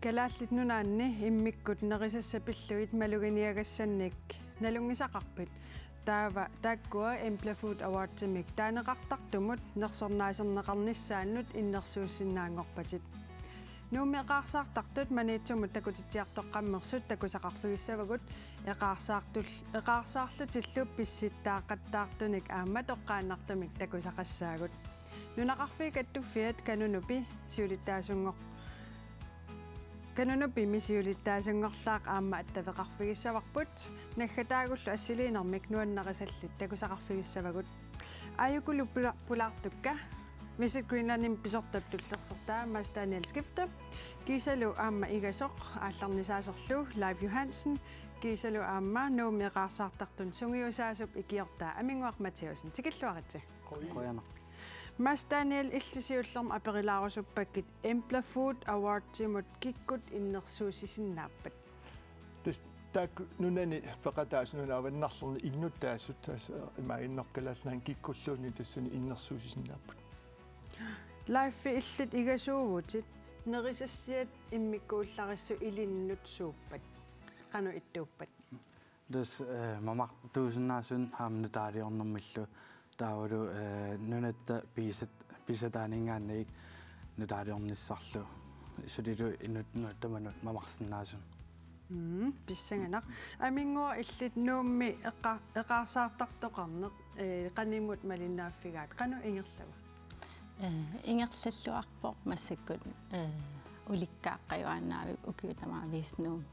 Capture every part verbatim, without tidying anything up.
Kalaallit Nunaanni immikkut nerisassat pillugit maluginiagassannik nalunngisaqarpit? Taava taakkua Embla Food Awardsimik taaneqartartumut nersornaaserneqarnissaannut innersuussinnaanngorpatit. Nuummi eqaarsaartartut Maniitsumut takutitsiartoqqammersut takusaqarfigissavagut eqaarsaartul-, eqaarsaarlutillu pissittaaqattaartunik aamma toqqaannartumik takusaqassaagut. Nunaqarfiit Kattuffiat Kanunupi siulittaasunngor-, Kanunupimi siulittaasunngorlaaq aamma attaveqarfigissavarput, naggataagullu assiliinermik nuannarisallit takusaqarfigissavagut. Aajukulu pula-, pulaartukka Visit Greenlandimi pisortap tullersortaa Mads Daniel Skifte, kiisalu aamma Igasoq aallarnisaasorlu Leif Johansen, kiisalu aamma Nuummi eqaarsaartartuni sungiusaasup ikiortaa Aminnguaq Mathiassen. Tikilluaritsi. Qujanaq. Mads Daniel, illit siullermik aperilaarusuppakka Embla Food Awardsimut kikkut innersuussisinnaappat? Tassa taakku nunani peqataasut, nunat avannarlerni innuttaasut, tassa imaaginnaq Kalaallit Nunaanni kikkulluunniit tassani innersuussisinnaapput. Leif, illit igasuuvutit, nerisassiat immikkuullarissut ilinnut suuppat? Qanoq ittuuppat? Tassa, eh, mamartuusinnaasunik aamma nutaaliornermillu taavalu, eh, nunatta pigisat-, pigisataaninngaanniit nutaaliornissarlu sulilu inuttut nunatta manut mamarsinnaasunik. Mm, pissanganaq. Aminnguaq, illit Nuummi eqa-, eqaarsaartartoqarneq, eh, qanimut malinnaaffigaat, qanoq ingerlava? Eh, ingerlalluarpoq massakkut, eh, ulikkaaqqajuaannaavippoq ukiut tamaviisa Nuummi.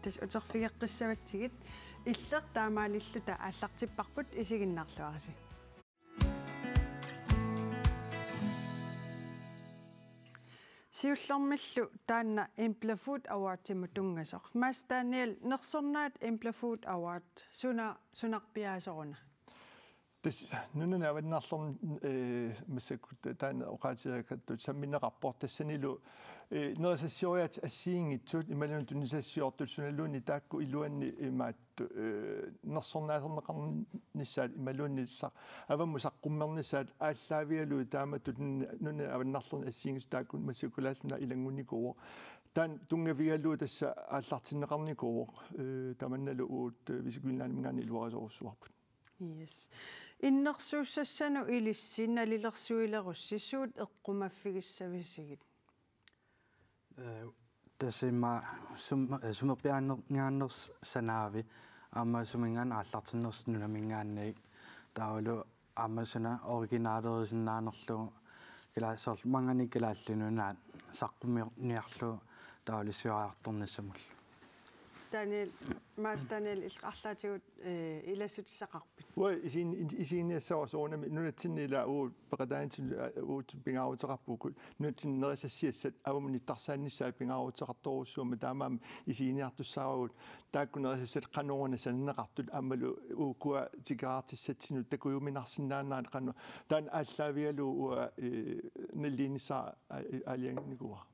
Tassa uterfigeqqissimatsigit, illeq taamaalilluta aallartipparput, isiginnaarluarisi. Siullermillu taanna Embla Food Awardsimut tunngasoq. Mads Daniel, nersornaat Embla Food Award suna-, sunarpiaasoruna? Tassa nunani avannarlerni, eh, massakkut taanna oqaatigereerput sammineqarpoq, tassanilu, eh, nerisassioriaatsit assigiinngitsut imaluunniit tunisassiortut sunaluunniit taakku iluanni imaattoq, eh, nersornaaserneqarnissaat imaluunniit sa-, avammut saqqummernissaat aallaavigalugit taamatut nun-, nunani avannarlerni assigiinngitsut taakku massakkut Kalaallit Nunaat ilanngunnikuuvoq. Taanna tunngavigalugu tassa aallartinneqarnikuuvoq, eh, tamannalu uagut, eh, Visit Greenlandiminngaanniit iluarisorujussuuarput. Yes. Innersuussassanut ilissi nalilersuilerussi suut eqqumaffigissavisigit? Eh, tassa immaqa sum-, eh, sumerpiaanner-, -nersanaavi, aamma suminngaanniit aallartinnersoq nunaminngaanniit, taavalu aamma suna originalerisinnaanerlugu, kala-, soorlu maanngaanniit Kalaallit Nunaat saqqummiorniarlugu taavalu siuariartornissamullu. Daniel, Mads Daniel, illit arlaatigut, eh, ilassutissaqarpit? Uanga isigin-, isiginiassavara soorunami nunatsinni ila uagut peqataanitsinnut, eh, uagut pingaaruteqarpugut, nunatsinni nerisassiassat avammut nittarsaannissaat pingaaruteqartorujussuummat, taamaammat isiginiartussaavagut taakku nerisassat qanoruna sananeqartut aammalu ukua tikeraartissatsinnut takujuminarsinnaaneraat qanoq, taanna aallaavigalugu uanga, eh, nalilinnissaa aa-, aalajanginnikuuara.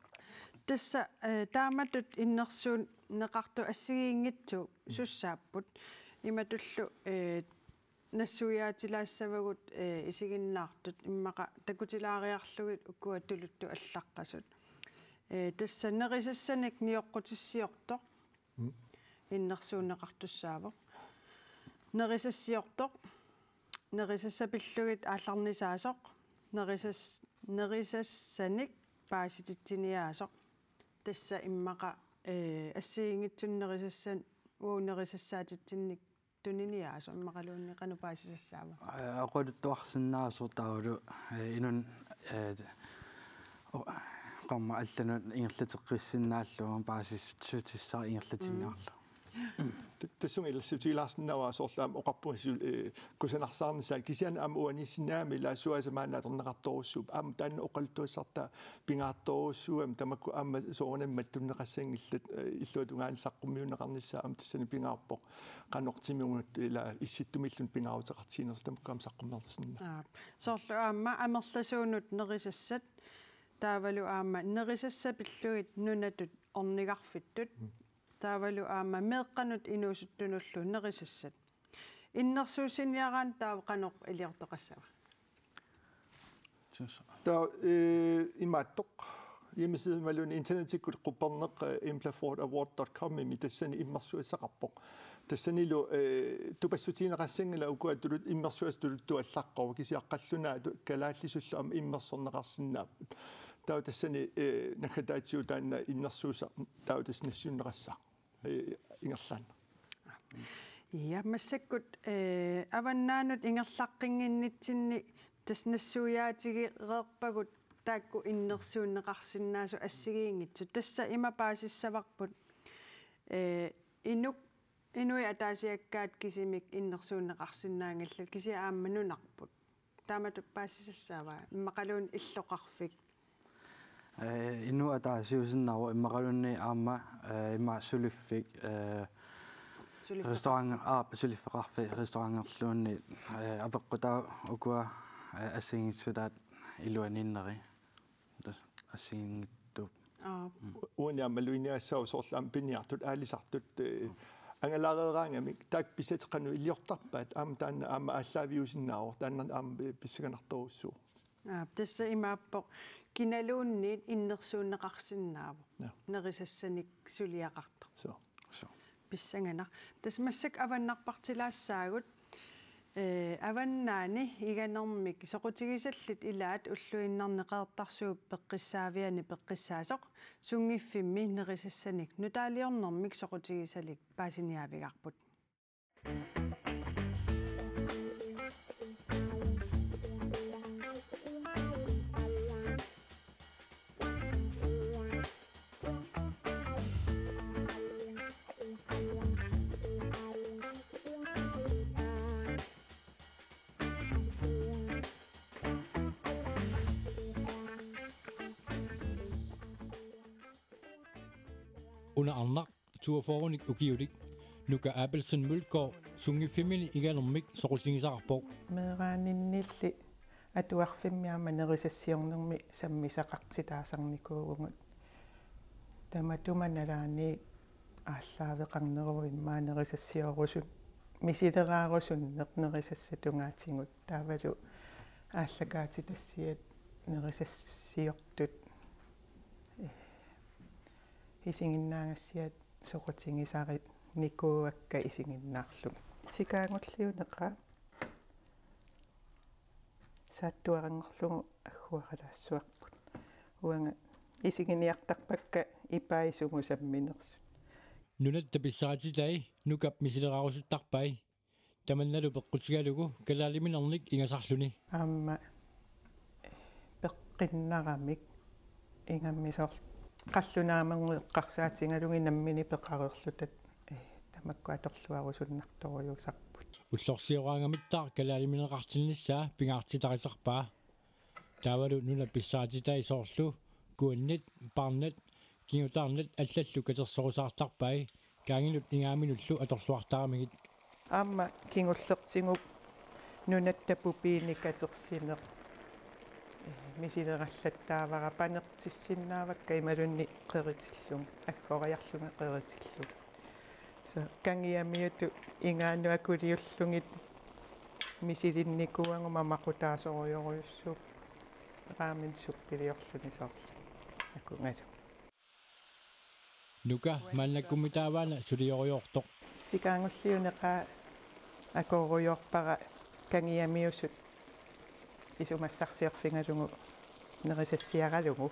Tassa, eh, taamatut innersuunneqartut assigiinngitsut sussaapput? Imatullu, eh, nassuiaatilaassavagut, eh, isiginnaartut immaqa takutilaariarlugit ukua tuluttut allaqqasut. Eh, tassa nerisassanik nioqqutissiortoq. Mm. Innersuunneqartussaavoq. Nerisassiortoq. Nerisassat pillugit aallarnisaasoq. Nerisas-, nerisassanik paasititsiniaasoq. Tassa immaqa, eh, assigiinngitsunik nerisassan-, uagut nerisassaatitsinnik tuniniaasoq immaqaluunniit qanoq paasisassaava? Eh, oqaluttuarsinnaasoq taavalu, eh, inunnut, eh, o-, qaammat allanut ingerlateqqissinnaallugu paasissutissaq ingerlatinniarlugu. Mm. T-, tassunga ilassutigilaarsinnaavara soorlu aamma oqarpunga siul-, eh, kusanarsaarnissaat, kisianni aamma uaniissinnaagami ilaassuasa maanna atorneqartorujussuupput. Aamma taanna oqaluttuassartaa pingaartorujussuugami, tamakku aamma soorunami mattunneqassanngillat, eh, illuatungaani saqqummiunneqarnissaat aamma tassani pingaarpoq. Qanoq timigut ila issittumilluunniit pingaaruteqartiginersoq tamakku aamma saqqummersinnaavoq. Aap. Soorlu aamma amerlasuunut nerisassat, taavalu aamma nerisassat pillugit nunatut ornigarfittut, mm, taavalu aamma meeqqanut inuusuttunullu nerisassat. Innersuussiniaraanni taava qanoq iliortoqassava? Taava, eh, imaattoq, Hjemmeside imaluunniit internetikkut qupperneq, eh, implafordaward dot com-imi tassani immersugassaqarpoq. Tassanilu, eh, tupassutigineqassanngilaq ukua tulut immersugassat tuluttut allaqqavoq, kisianni qallunaatut kalaallisullu aamma immersorneqarsinnaapput. Taava tassani, eh, naggataatigut taanna innersuussaq taava tassa nassiunneqassaaq, eh, ingerlaannaq. Ja, massakkut, eh, avannaanut ingerlaqqinnginnitsinni tassa nassuiaatigereerpagut taakku innersuunneqarsinnaasut assigiinngitsut. Tassa ima paasissavarput, eh, inuk, inuit ataasiakkaat kisimik innersuunneqarsinnaanngillat, kisianni aamma nunarput. Taamatut paasisassaava, immaqaluunniit illoqarfik? Eh, inuit ataasiusinnaavoq, immaqaluunniit aamma, eh, ima suliffik, eh, Suliffeqarfik. Restaurant, aap, suliffeqarfik, restauranterluunniit, eh, apeqqutaavoq ukua, eh, assigiinngitsutaat iluaniinneri. Tassa assigiinngitsuupput. Aap. Uani aamma iluaniagassaavoq soorlu aamma piniartut, aalisartut, eh, angalaareeraangamik, taakku pissatsit qanoq iliortarpaat, aamma taanna aamma aallaaviusinnaavoq, taanna aamma pissanganartorujussuuvoq. Aap, tassa imaappoq kinaluunniit innersuunneqarsinnaavoq. Ja. Nerisassanik suliaqartoq. Suu. Suu. Pissanganaq. Tassa massakkut avannarpartilaassaagut. Eh, avannaani iganermik soqutigisallit ilaat ulluinnarni Qeqertarsuup Peqqissaaviani peqqissaasoq sunngiffimmi nerisassanik nutaaliornermik soqutigisalik paasiniaavigaarput. Una arnaq toogfyrrenik ukiulik Nuka Abelsen Mølgaard sunngiffimmi iganermik soqutigisaqarpoq. Meeraaninniilli atuarfimmi aamma nerisassiornermi sammisaqartitaasarnikuuvugut. Tamatuma nalaani aallaaveqarneruvoq immaqa nerisassiorusut, misileraarusunneq nerisassat tungaatigut, taavalu aallakaatitassiat nerisassiortut, eh, isiginnaagassiat soqutigisarinikuuakka isiginnaarlugit. Tikaagulliuneqaaq saattuaranngorlugu agguaralaassuarput. Uanga isiginiartarpakka ipai sumut samminersut. Nunatta pissarititai Nukap misileraarusuttarpai. Tamannalu peqqutigalugu kalaaliminernik ingasarluni. Aamma peqqinnaramik ingammik soorlu qallunaamerngup eqqarsaatigalugit nammineq peqareerluta, eh, tamakku atorluarusunnartorujussuusarput. Ullorsioraangamittaaq kalaalimineqartinnissaa pingaartitarisarpaa. Taavalu nunap pissarititai soorlu kuannit, parnat, kingutaarnat allallu katersorusaartarpai, kaanginut ingaaminullu atorluartaramigit. Aamma kingullertigut nunatta pupiini katersineq, eh, misilerallattaavara, panertissinnaavakka imaluunniit qeritillugit, aggoriarlugit qeritillugit. Soorlu kangiamiutut ingaanut akuliullugit misilinnikuuagut mamaqutaasorujorujussuupput, raamini suppiliorluni soorlu akugalugu. Nuka maannakkummi taavaana suliorujoortoq. Tikaagulliuneqaaq akorujoorpara kangiamiusut isumassarsiorfigalugu nerisassiaralugu.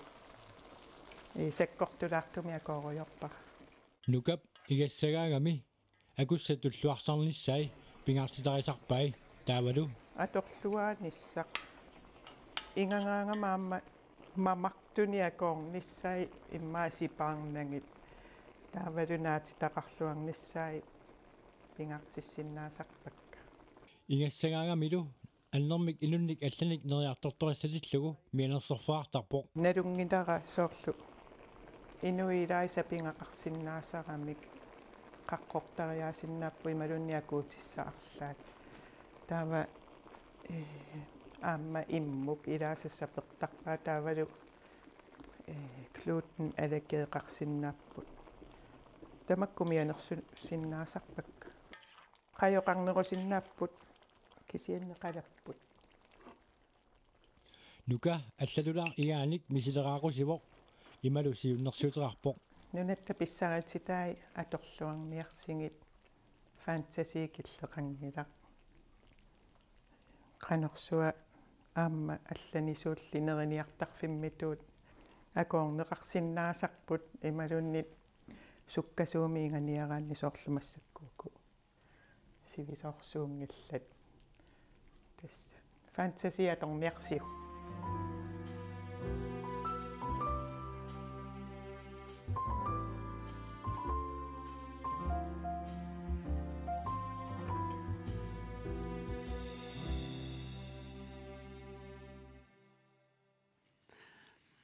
Ii, sakkortulaartumik akorujoorpara. Nukap igassagaagami akussat tulluarsarnissai pingaartitarisarpai taavalu atorluaanissaq. Igagaagama aamma mamartunik akoornissai immaqa sipaarnagit. Taavalu naatitaqarluarnissai pingaartissinnaasarpakka. Igassagaagamilu annermik inunnik allanik neriartortorissatillugu mianersorfeqartarpoq. Nalunngilara soorlu inuit ilaasa pigaqarsinnaasaramik qaqqortariaasinnaapput imaluunniit akuutissat arlaat. Taava, eh, aamma immuk ilaasa sapertarpaat taavalu, eh, glutenallergieqarsinnaapput. Tamakku mianersuussinnaasarpakka. Qajoqarnerusinnaapput, kisianni qalapput. Nuka allatulaaq igaanik misileraarusivoq. imalu siunnersuuteqarpoq. Nunatta pissarititai atorluarniarsigit, fantasi killeqanngilaq. Qanorsua aamma allanisuulli neriniartarfimmitut akoorneqarsinnaasarput imaluunniit sukkasuumik inganiaraanni, soorlu massakkut uku sivisoorsuunngillat. Tassa fantasi atorniarsiuk.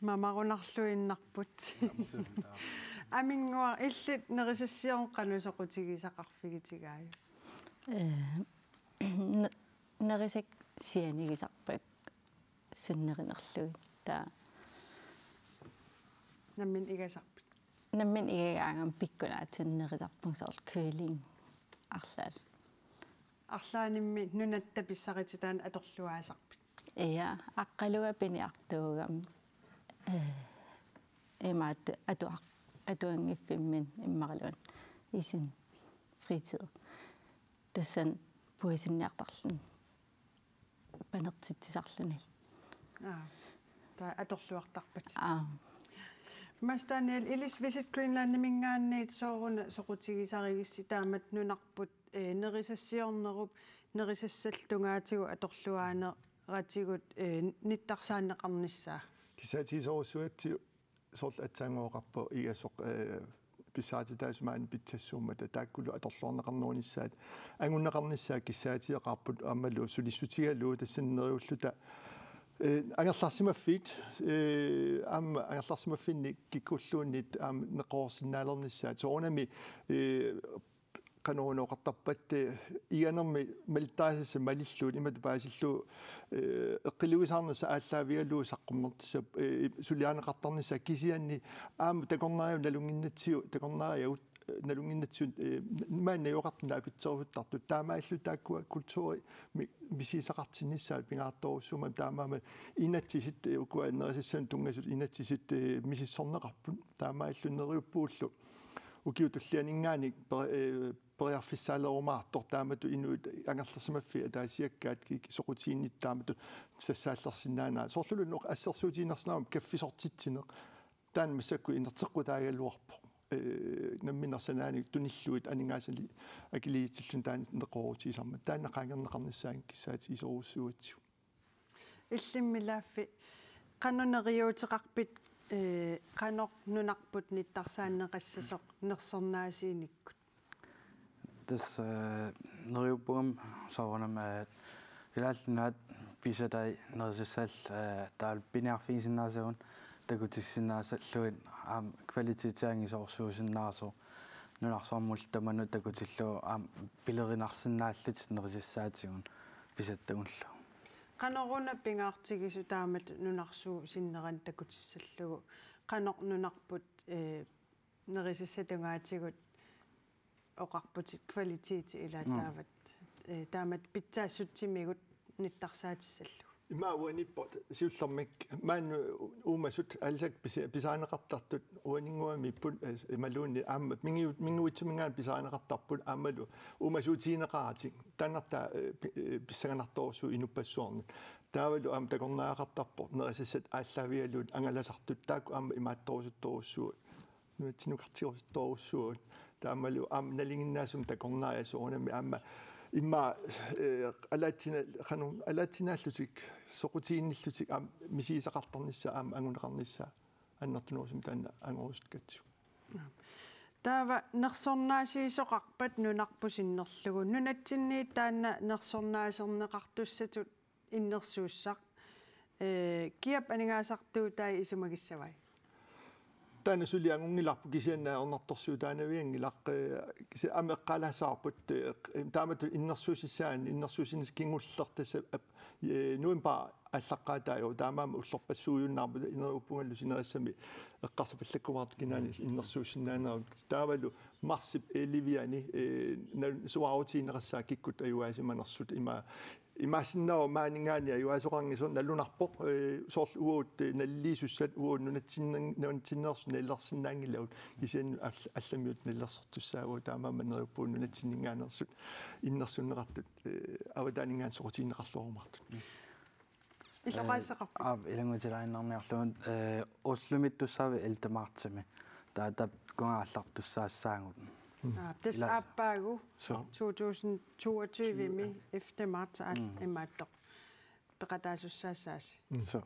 Mamarunarluinnarput. Aminnguaq, illit nerisassiorneq qanoq soqutigisaqarfigitigaajuk? Eh, n-, nerisassianigisarpakka sunnernerlugit, taava nammineq igasarpit? Nammineq igagaangama pikkunaatsinnut nerisarpunga, soorlu køling arlaat. Arlaannimmi nunatta pissarititaanut atorluaasarpit? Ja, Aqqaluga piniartuugami. Eh, imaattoq atuar-, atuanngiffimminni immaqaluunniit isin fritid. Tassani puisinniartarluni. Panertitsisarluni. Aa, taava atorluartarpat. Aa. Mads Daniel, ilissi Visit Greenlandiminngaanniit sooruna soqutigisarigissi taamatut nunarput, eh, nerisassiornerup nerisassallu tungaatigut atorluaaneratigut, eh, nittarsaanneqarnissaa? Kissaatigisorujussuugatsigu, soorlu aatsaannguaq oqarpoq igasoq, eh, pissarititaasut maani pitsassuummata, taakkulu atorluarneqarnerunissaat, anguneqarnissaat kissaatigeqaarput, aammalu sulissutigalugu tassani neriulluta, eh, angerlarsimaffiit, eh, aamma angerlarsimaffinni kikkulluunniit aamma neqeroorsinnaalernissaat. Soorunami, eh, qanoruna oqartarpat, eh, iganermi malittarisassat malillugu imatut paasillugu, eh, eqqiluisaarnissaq aallaavigalugu saqqummertissap, eh, suliarineqartarnissaa, kisianni aamma takornariat nalunnginnatsigu, takornariagut, eh, nalunnginnatsigu, eh, maani najugaqartut naapitserusuttartut, taamaalillutik taakkua kulturi mi-, misigisaqartinnissaat pingaartorujussuummata, taamaammat inatsisit, eh, ukua nerisassanut tunngasut inatsisit, eh, misissorneqarput, taamaalilluni neriuppugullu ukiut tullianinngaanniit per-, eh, periarfissaalerumaartoq taamatut inuit angerlarsimaffiit ataasiakkaat ki-, soqutiginnittut taamatut sassaallersinnaaneraat. Soorluluunniit assersuutigiinnarsinnaammat kaffisortitsineq. Taanna massakkut inerteqqutaagaluarpoq. Eh, nammineq sanaanik tunillugit aningaasanik akiliisitsilluni taanna neqeroorutigisarmat. Taanna qaangerneqarnissaa kissaatigisorujussuugatsigu. Illimmi Laaffi, qanoq neriuuteqarpit, eh, qanoq nunarput nittarsaanneqassasoq nersornaasiinikkut? Tassa, eh, neriuppunga soorunami, eh, Kalaallit Nunaat pisatai nerisassallu, eh, taavalu piniarfigisinnaasagut takutissinnaasallugu aamma kvaliteti angisoorsuusinnaasoq nunarsuarmullu tamanut takutillugu aamma pilerinarsinnaallutik nerisassaatigut pisattagullu. Qanoruna pingaartigisoq taamatut nunarsuup sinnerani takutissallugu, qanoq nunarput, eh, nerisassat tungaatigut oqarputit kvaliteti ilaa Mm. taavat, eh, taamatut pitsaassutsimigut nittarsaatissallugit? Ima uaniippoq siullermik maani uumasut aalisakkat pisi-, pisarineqartartut uaninnguamiipput, eh, imaluunniit aamma mingiu-, minguitsuminngaanniit pisarineqartarput aammalu uumasuutigineqaratik. Taannartaa, eh, pi-, eh, pissanganartorujussuuvoq inuppassuarnut. Taavalu aamma takornariaqartarpoq nerisassat aallaavigalugit angalasartut, taakku aamma imaattorusuttorujussuupput. Nunatsinukartigerusuttorujussuupput. Taamalu aamma nalinginnaasumik takornariat soorunami aamma immaqa, eh, alaatsina-, qanoq alaatsinaallutik, soqutiginnillutik aamma misigisaqartarnissaa aamma anguneqarnissaa annertunerusumik taanna angorusukkatsigu. Taava nersornaasiisoqarpat nunarput sinnerlugu, nunatsinniit taanna nersornaaserneqartussatut innersuussaq, eh, kiap aningaasartuutai isumagissavai? Taanna suli angunngilarput, kisianni ajornartorsiutaanavianngilaq, eh, kisi-, aamma eqqaalaassavarput, eh, taamatut innersuussissaanni, innersuussinissaq kingulleq tassa, ap-, eh, novembarip aallaqqaataavoq, taamaammat ullorpassuujunnaarput, neriuppungalu sinerissami eqqarsapallakkumaartoq kinaana innersuussinnaanerat. Taavalu Marsip elleviani, eh, na-, suaarutigineqassaaq kikkut ajugaasimanersut. Ima, imaassinnaavoq maaniinngaanniit ajugaasoqanngisoq, nalunarpoq, eh, soorlu uagut, eh, naliliisussat uagut nunatsinner-, nunatsinneersut nalilersinnaanngilagut, kisianni all-, allamiut nalilersortussaavagut, taamaammat neriuppugut nunatsinninngaanneersut innersunneqartut, eh, avataaninngaanniit soqutigineqarluarumaartut. Illoqarfissaqarpit? Aap, ilanngutilaannarniarlugu, eh, Oslomiittussaaviuk Eldemar-timi? Taava taakkunannga aallartussaassaagut. Aap, tassa ila-, aappaagu, suu, to tusind toogtyve-mi ellevte marts aal-, mm, imaattoq peqataasussaassaasi. Mm. Suu.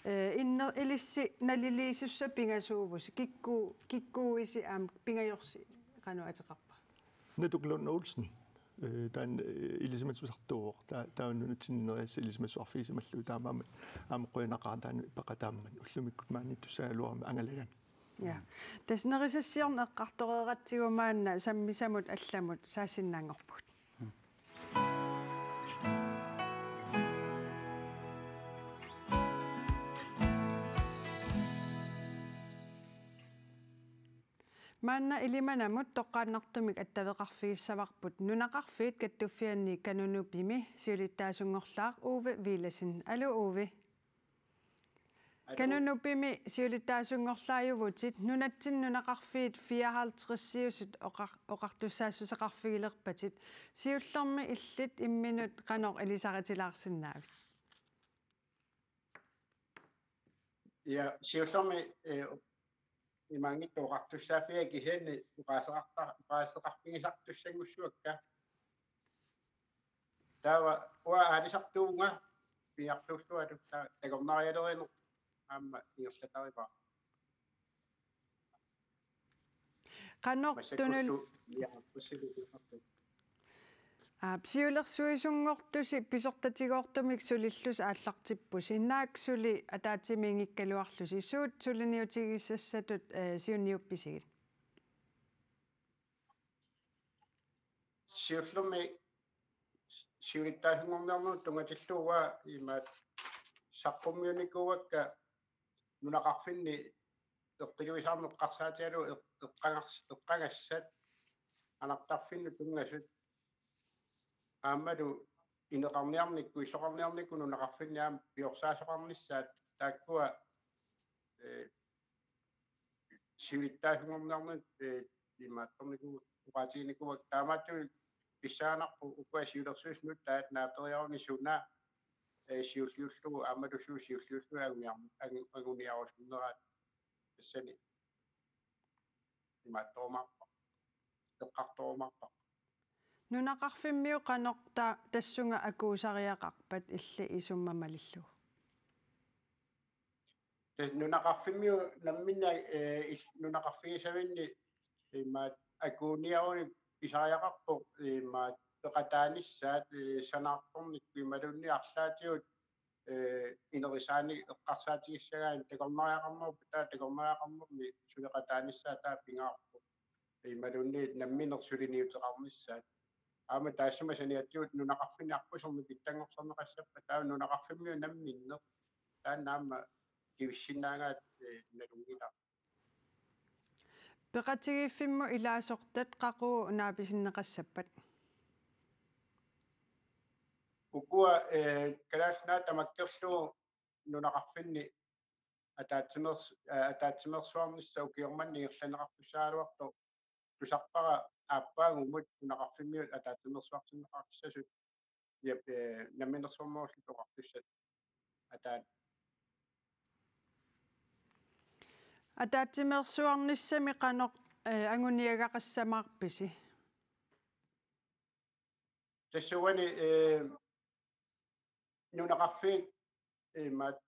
Eh, inner-, ilissi naliliisussat pingasuuvusi, kikku-, kikkuuisi aamma pingajorsi qanoq ateqarpa? Natuk Lund Olsen. Eh, taanna, eh, ilisimatusartuuvoq. Taa-, taava nunatsinni nerisassat ilisimatusarfigisimallugu, taamaammat aamma qujanaqaaq taanna peqataammat. Ullumikkut maaniittussagaluarami angalagami. Ja. Tassa nerisassiorneq eqqartoreeratsigu maanna sammisamut allamut saassinnaanngorpugut. Maanna Ilimanamut toqqaannartumik attaveqarfigissavarput nunaqarfiit kattuffianni Kanunupimi siulittaasunngorlaaq Ove Villadsen. Aluu, Ove. Aluu. Kanunupimi siulittaasunngorlaajuvutit, nunatsinni nunaqarfiit fireoghalvtredsiusut oqar-, oqartussaassuseqarfigilerpatit. Siullermik illit imminut qanoq ilisaritilaarsinnaavit? Ja, siullermik, eh, imaanngitsoq oqartussaaffiga kisianni oqaaseqarta-, oqaaseqarfigisartussanngussuakka. Taava uanga aalisartuuvunga piniartuulluarlunga, taava takornarialerineq aamma ingerlatarivara. Qanoq tunul-, massakkullu niaqarpassuit. Aap, siulersuisunngortusi pisortatigoortumik sulillusi aallartippusi. Naak suli ataatsimiinngikkaluarlusi? Suut suliniutigisassatut, eh, siunniuppisigit? Siullermik siulittaasunngorniarnerup tunngatillugu imaattoq saqqummiunikuuakka nunaqarfinni eqqiluisaarneq eqqarsaatigalugu eq-, eqqagars-, eqqagassat anartarfinnut tunngasut aammalu ineqarniarnikkut, issoqarniarnikkut nunaqarfinni aamma piorsaasoqarnissaat taakkua, eh, siulittaasunngorniarnerit, eh, imaattornikuuakka, oqaatiginikuuakka, taamaattumik pissanganarpoq ukua siulersuisut nutaat naaperiaruni suna, eh, siulliullugu aammalu suut siulliullugit anguniar-, angu-, anguniarusunneraat tassani imaattorumaarpara, eqqartorumaarpara. Nunaqarfimmiut qanoq ta-, tassunga akuusariaqarpat illit isummat malillugu? Tassa nunaqarfimmiut namminneq, eh, il-, nunaqarfigisaminni imaattoq akuuniaruni pisariaqarpoq imaattoq peqataanissaat, eh, sanaartornikkut imaluunniit arlaatigut, eh, inerisaani eqqarsaatigissagaanni takornariaqarnerput, taava takornariaqarnermi suleqataanissaa taava pingaarpoq. Imaluunniit namminneq suliniuteqarnissaat. Aamma taassuma saniatigut nunaqarfinni aqquserneq pitsanngorsarneqassappat, taava nunaqarfimmiut namminneq taanna aamma kivissinnaagaat, eh, nalunngilara. Peqatigiiffimmut ilaasortat qaqugu naapisinneqassappat? Ukua, eh, Kalaallit Nunaat tamakkerlugu nunaqarfinni ataatsimeers-, eh, ataatsimeersuarnissaq ukioq manna ingerlanneqartussaagaluartoq tusarpara aappaagumut nunaqarfimmiut ataatsimeersuartinneqartissasut, jep, eh, Namminersornerullutik Oqartussat ataat. Ataatsimeersuarnissami qanoq, eh, anguniagaqassamaarpisi? Tassa uani, eh, nunaqarfiit imaattoq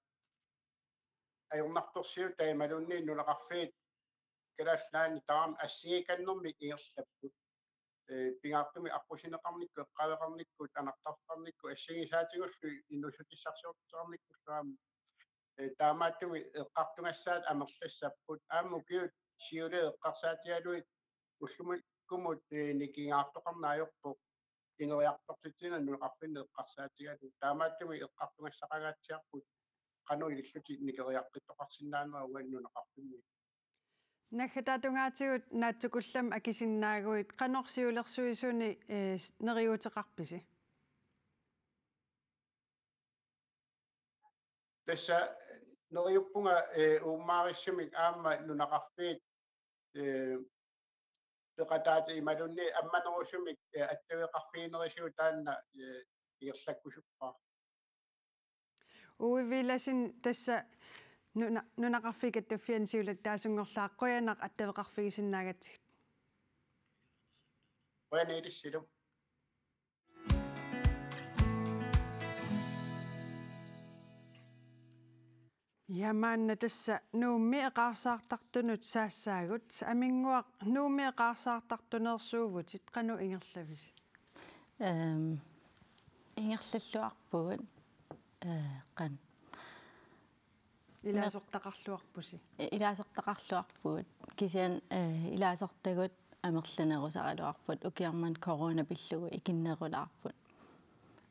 ajornartorsiutaat imaluunniit nunaqarfiit Kalaallit Nunaanni tamarmik assigikannermik ingerlapput. Eh, pingaartumik aqqusineqarnikkut, eqqaaveqarnikkut, anartarfeqarnikkut, assigisaatigullu inuussutissarsiortitaqarnikkullu aamma, eh, taamaattumik eqqartugassaat amerlassapput. Aamma ukiut siuliat eqqarsaatigalugit ullumikkut, eh, nikingaartoqarneq ajorpoq ineriartortitsineq nunaqarfinni eqqarsaatigalugu. Taamaattumik eqqartugassaqangaatsiarput qanoq ilillutik nikeriaqqittoqarsinnaanera uani nunaqarfimmi. Naggataatungaatigut naatsukullammik akisinnaaguit qanoq siulersuisuni, eh, s-, neriuuteqarpisi? Tassa neriuppunga, eh, uummaarissumik aamma nunaqarfiit, eh, peqataata imaluunniit ammanerusumik, eh, attaveqarfiginerisigut taanna, eh, ingerlakkusuppara. Uvi Villadsen, tassa nuna-, nunaqarfiit kattuffianni siulittaasunngorlaaq, qujanaq attaveqarfigisinnaagatsigit. Qujanaq ilissilu. Ja maanna tassa Nuummi eqaarsaartartunut saassaagut. Aminnguaq, Nuummi eqaarsaartartuneersuuvutit, qanoq ingerlavisi? Ehm, ingerlalluarpugut, eh, qan-, ilaasortaqarluarpusi? Ilaasortaqarluarpugut. Kisianni, eh, ilaasortagut amerlanerusaraluarput, ukioq manna corona pillugu ikinnerulaarput.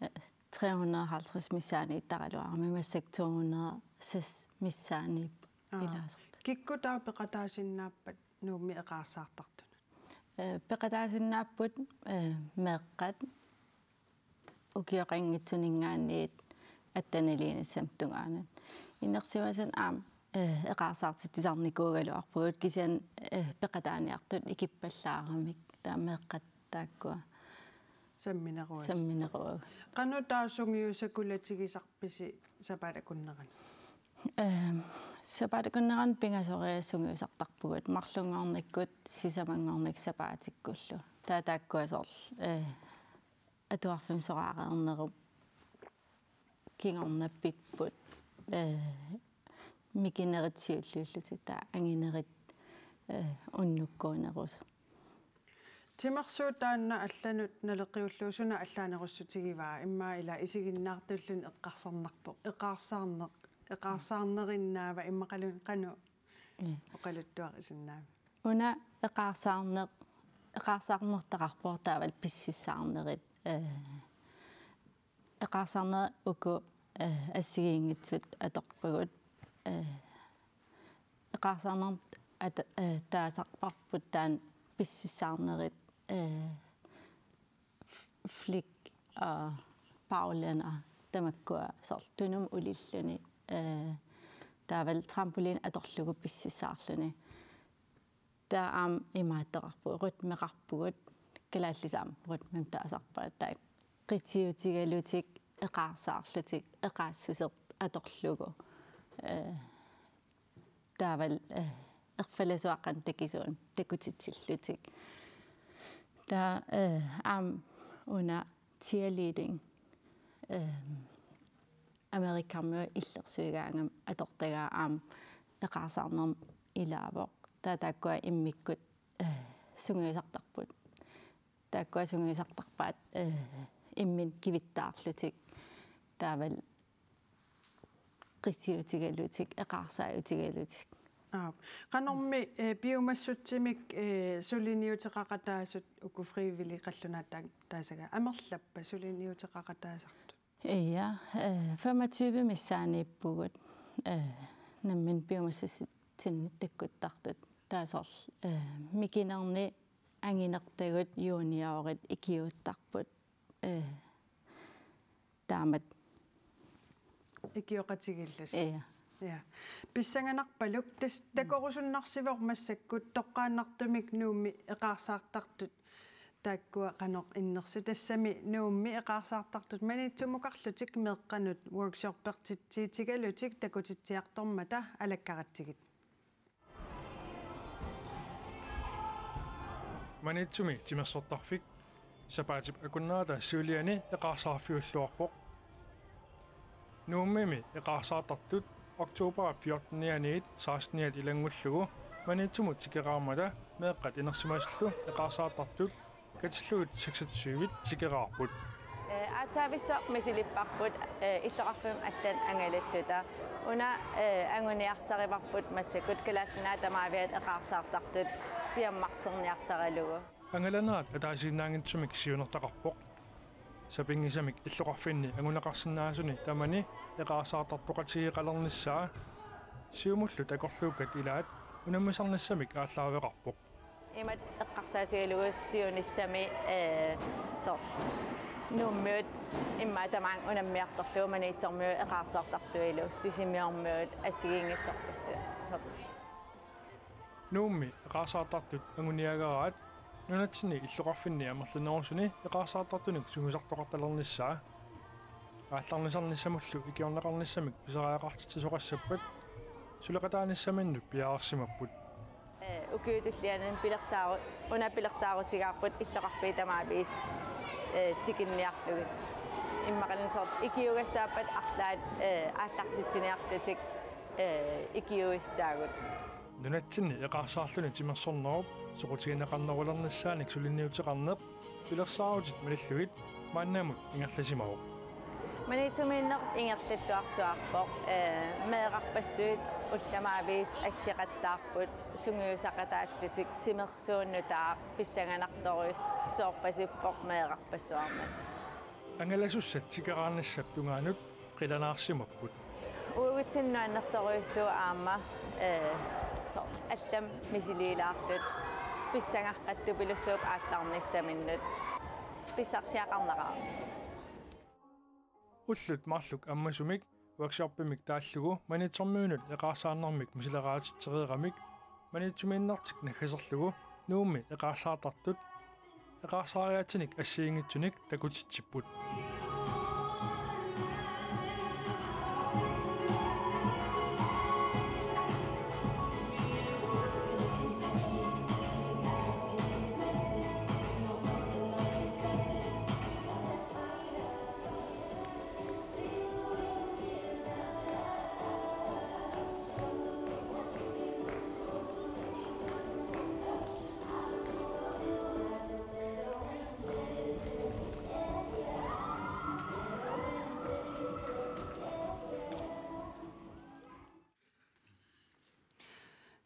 Eh, tre hundrede og halvtreds missaaniittaraluarami, massakkut to hundrede og seks missaaniipput. Aa. Ilaasortaq. Kikkut taava peqataasinnaappat Nuummi eqaarsaartartunut? Eh, peqataasinnaapput, eh, meeqqat ukioqanngitsuninngaanniit attenilinissami tungaanut. Inersimasut aamma, eh, eqaarsaartitsisarnikuugaluarpugut kisianni, eh, peqataaniartut ikippallaaramik taava meeqqat taakkua sammineruagut. Sammineruagut. Qanoq taava sungiusakkulatigisarpisi sapaatip akunnerani? Ehm, sapaatip akunnerani pingasoriaaseq sungiusartarpugut marlunngornikkut sisamanngornikkut sapaatikkullu. Taava taakkua soorlu, eh, atuarfimmi soraareernerup kingorna pipput, eh, mikinerit siulliullutik taava anginerit, eh, unnukkuunerusoq. Timersuut taanna allanut naleqqiullugu suna allaanerussutigivaa, immaqa ila isiginnaartulluni eqqarsarnarpoq, eqaarsaarneq, eqaarsaarnerinnaava immaqaluunniit qanoq, mm, oqaluttuarisinnaavit? Una eqaarsaarneq, eqaarsaarnertaqarpoq taavalu pississaarnerit, eh, eqaarsaarnerit uku, eh, assigiinngitsut atorpagut, eh, eqaarsaarnermut at-, eh, taasarparput taanna pississaarnerit, eh, f-, flik, eh, baglænder, tamakkua soorlu tunumut ulilluni, eh, taavalu trampolini atorlugu pississaarluni. Taava aamma imaattoqarpugut, rytmeqarpugut, kalaallisut aamma rytmemik taasarpaat, taava qitiutigalutik, eqaarsaarlutik, eqaassuseq atorlugu. Eh, taavalu, eh, erfalasuaqqat takisuumik takutitsillutik. Taava, eh, aamma una cheerleading, ehm, Amerikarmiut illersuigaangami atortagaa aamma eqaarsaarnermi ilaavoq. Taava taakkua immikkut, eh, sungiusartarput. Taakkua sungiusartarpaat, eh, imminnut kivittaarlutik. Taavalu qitiutigalutik, eqaarsaajutigalutik. Aap. Qanormi, eh, piumassutsimik, eh, suliniuteqaqataasut uku frivillige qallunaataat taasagaat? Amerlappa suliniuteqaqataasartut? Ja, eh, femogtyve missaaniippugut, eh, nammineq piumassutsinnit takkuttartut. Taava soorlu, eh, mikinerni anginertagut juniorit ikiuuttarput. Eh, taamatut. Ikioqatigiillusi. Ja. Ja. Pissanganarpaluk, tassa takorusunnarsivoq massakkut toqqaannartumik Nuummi eqaarsaartartut taakkua qanoq innersut, tassami Nuummi eqaarsaartartut Maniitsumukarlutik meeqqanut workshoppertitsiutigalutik takutitsiartormata alakkaratsigit. Maniitsumi timersortarfik sapaatip akunnerata siuliani eqaarsaarfiulluarpoq. Nuummimi eqaarsaartartut oktober fjortenianiit seksteniat ilanngullugu Maniitsumut tikeraarmata meeqqat inersimasullu eqaarsaartartut katillugit seksogtyvit tikeraarput. Eh, aatsaavissuaq misilipparput, eh, illoqarfimmut allanut angalalluta. Una, eh, anguniarsarivarput massakkut Kalaallit Nunaat tamaaviat eqaarsaartartut siammarterniarsaralugu. Angalanerat ataasiinnaanngitsumik siunertaqarpoq. Sapinngisamik illoqarfinni anguneqarsinnaasuni tamani eqaarsaartartoqatigeeqalernissaa. Siumullu takorluukkat ilaat unammisarnissamik aallaaveqarpoq. Imatut eqqarsaatigalugu siunissami, ee, soorlu Nuummiut immaqa tamaanga unammiartorlugu Maniitsormiut eqaarsaartartuilu Sisimiormiut assigiinngitsorpassuit. Soorlu Nuummi eqaarsaartartut anguniagaraat nunatsinni illoqarfinni amerlanerusuni eqaarsaartartunik sungiusartoqartalernissaa. Aallarnisarnissamullu ikiorneqarnissamik pisariaqartitsisoqassappat suleqataanissaminnut piareersimapput. Ee, ukiut tulliani pilersaaru-, una pilersaarutigaarput illoqarfiit tamaviisa, ee, tikinniarlugit. Immaqaluunniit soorlu ikiugassaappat arlaat, ee, aallartitsiniarlutik, ee, ikiuissaagut. Nunatsinni eqaarsaarluni timersornerup soqutigineqarnerulernissaanik suliniuteqarneq pilersaarutit malillugit maannamut ingerlasimavoq. Maniitsumiinneq ingerlalluarsuarpoq, ee, meerarpassuit ullut tamaviisa aggeqattaarput sungiusaqataallutik timersuut nutaaq pissanganartorujussuorpasippoq meerarpassuarnut. Angalasussat tikeraarnissap tungaanut qilanaarsimapput. Uagutsinnut nuannersorujussuuvoq aamma, ee, soorlu allamik misiliilaarlutik pissangarpassuit tupilussuupput aallarnissaminnut pissarsiaqarnaqaaq. Ullut marluk ammasumik workshoppimik taallugu Maniitsormiunut eqaarsaarnermik misileraatitsereeramik Maniitsumiinnertik naggaserlugu Nuummi eqaarsaartartut eqaarsaariaatsinik assigiinngitsunik takutitsipput.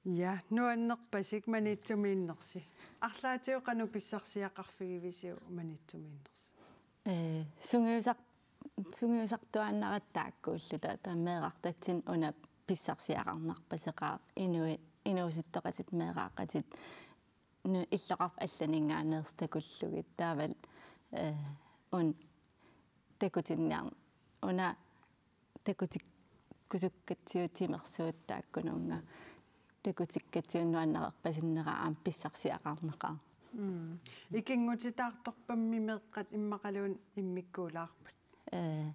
Ja, nuannerpasik Maniitsumiinnersi. Arlaatigut qanoq pissarsiaqarfigivisiuk Maniitsumiinnersi? Ee, sungiusar-, sungiusartuaannaratta taakkuulluta, taava meerartatsinnut una pissarsiaqarnarpaseqaaq, inui-, inuusuttoqatit meeraaqqatit nu-, illoqarfik allaninngaanneersut takullugit, taavalu, ee, una takutinniar-, una takutikkusukkatsigu timersuut taakkununnga takutikkatsigu nuannareerpasinnera aamma pissarsiaqarnaqaaq. Mm. Ikinngutitaartorpammi meeqqat immaqaluunniit immikkuulaarpat? Ee,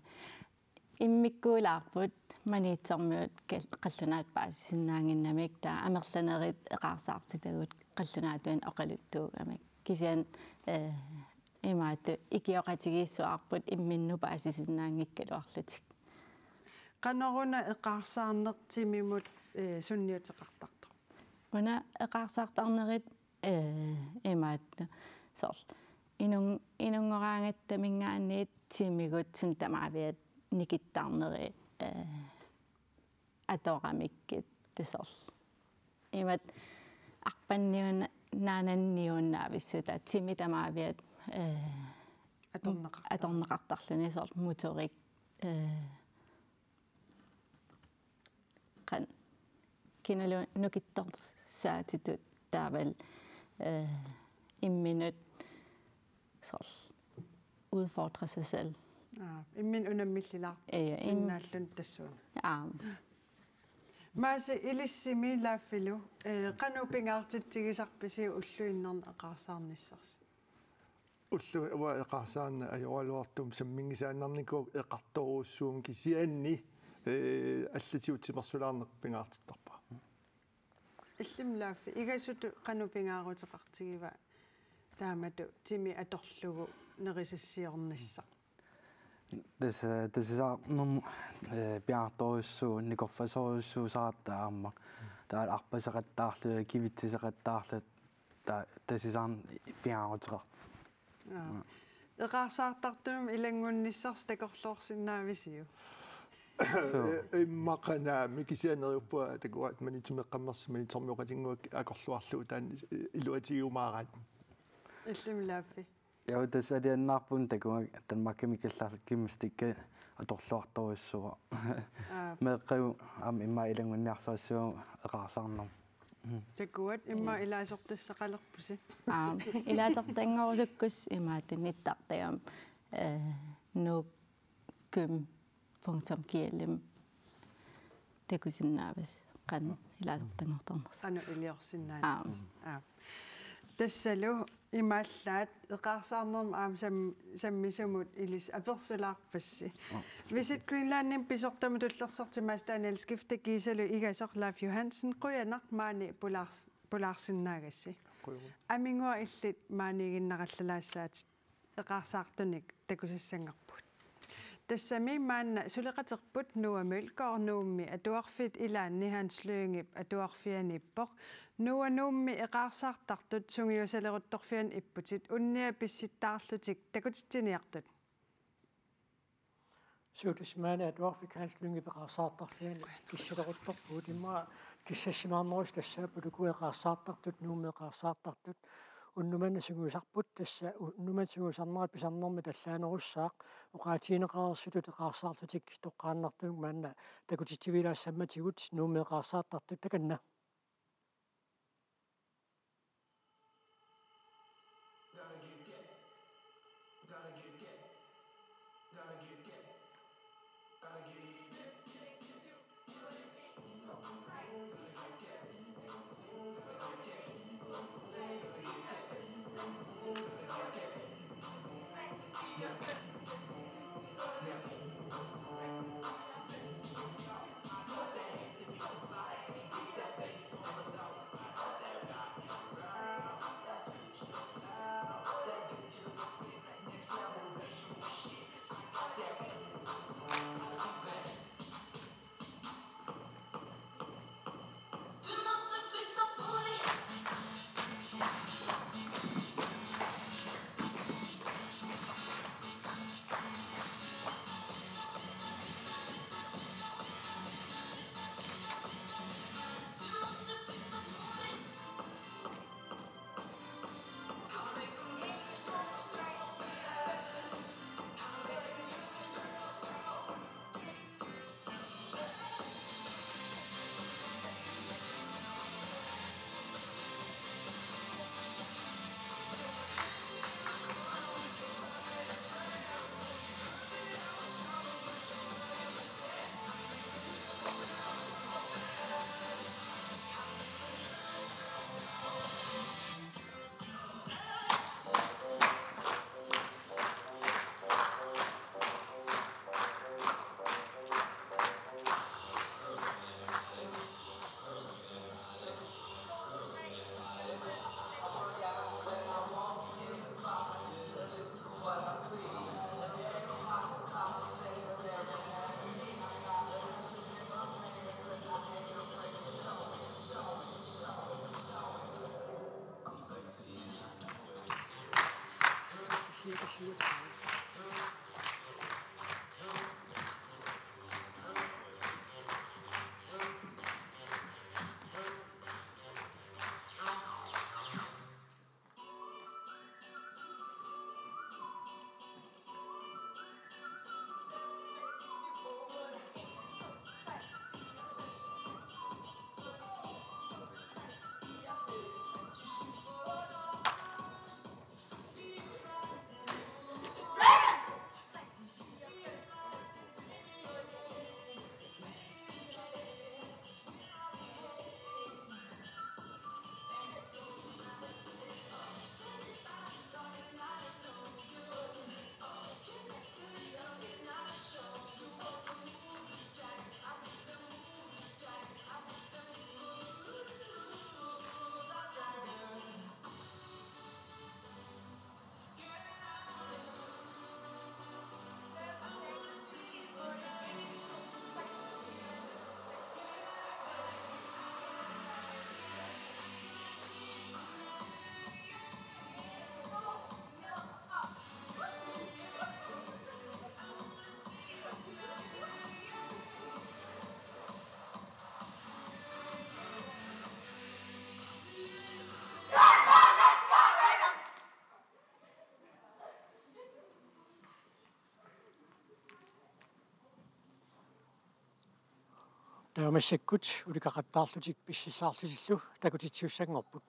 immikkuulaarput Maniitsormiut kal-, qallunaatut paasisinnaannginnamik, taava amerlanerit eqaarsaartitagut qallunaatuinnaq oqaluttuugamik. Kisianni, ee, imaattoq ikioqatigiissuarput imminnut paasisinnaanngikkaluarlutik. Qanoruna eqaarsaarneq timimut, ee, sunniuteqartartoq? Una eqaarsaartarnerit, ee, imaattoq soorlu inun-, inunngoraangatta timinngaanniit timigut suut tamaaviat nikittarneri, ee, atoramikkit, tassa soorlu imatut arpanniuna-, naananniunnaavissuta timi tamaaviat, ee, atorneqartar-, atorneqartarluni, soorlu motorik, ee, qan-, kinaluunniit nukittorsaatitut taavalu, ee, imminut soorlu udfordre sig selv. Aa, imminut unammillilaar-, ja, im-, sinnaalluni tassuuna. Aa. Maasi, ilissimi Laaffilu, ee, qanoq pingaartitsigisarpisiuk ulluinnarni eqaarsaarnissarsi? Ulluinnarni eqaarsaarneq ajoraluartumik samminngisaannarnikuuvoq, eqartorujussuuvunga kisianni, ee, allatigut timersulaarneq pingaartittarpara. Illimmi Laaffi, igasutut qanoq pingaaruteqartigiva taamatut timi atorlugu nerisassiornissaq? Tassa, tassa soorunami, ee, piaartorujussuuvoq, nikorfasorujussuusaratta aamma. Taava arpaseqattaarluta, kivitsiseqattaarluta, ta-, tassa soorunami pingaaruteqarpoq. Aa. Mm. Eqaarsaartartunut ilanngunnissarsi takorloorsinnaavisiuk? Suu. Immaqa naamik, kisianni neriuppunga takuat Maniitsumeeqqammersi Maniitsormiuutinngua akorluarlugu taanna iluatigiumaaraat. Illimmi Laaffi? Ja, tassa alianaarpunga takuat Danmarkimi kalaallit gymnastikki atorluartorujussuuara. Aa. Meeqqagut aamma immaqa ilanngunniarsarissavagut eqaarsaarnermut. Takuat immaqa ilaasortassaqalerpusi. Aap, ilaasortanngorusukkussi imaattunik nittartagaq, eh, nuuk gym punktum G L-imi takusinnaavasi qanoq ilaasortanngortarnersoq. Qanoq iliorsinnaanersoq. Aap. Aap. Tassalu imaallaat eqaarsaarnermut aamma sam-, sammisumut ilissi apersulaarpassi. Visit Greenlandimi pisortamut tullersortit Mads Daniel Skifte kiisalu Igasoq Leif Johansen, qujanaq maani pulaars-, pulaarsinnaagassi. Qujanaq. Aminnguaq illit maaniiginnarallalaassaatit, eqaarsaartunik takusassanngorpugut. Tassami maanna suleqaterput Noah Mølgaard Nuummi atuarfiit ilaanni Hans Lyngep atuarfianiippoq. Noah Nuummi eqaarsaartartut sungiusaleruttorfianni ipputit, unnia pissittaarlutik takutitsiniartut. Suu, tassa maani atuarfik Hans Lyngep eqaarsaartarfiani kissaleruttorpugut, immaqa kissassimaarnerussi tassaapput uku eqaarsaartartut, Nuummi eqaarsaartartut. Unnuk manna sungiusarput, tassa unnuk manna sungiusarnera pisarnermik tallaanerussaaq, oqaatigineqareersutut eqaarsaarlutik toqqaannartumik maanna takutitsivilaassammatigut, Nuummi eqaarsaartartut, takanna. Massakkut ulikaqattaarlutik pississaarlutillu takutitsisussanngorput.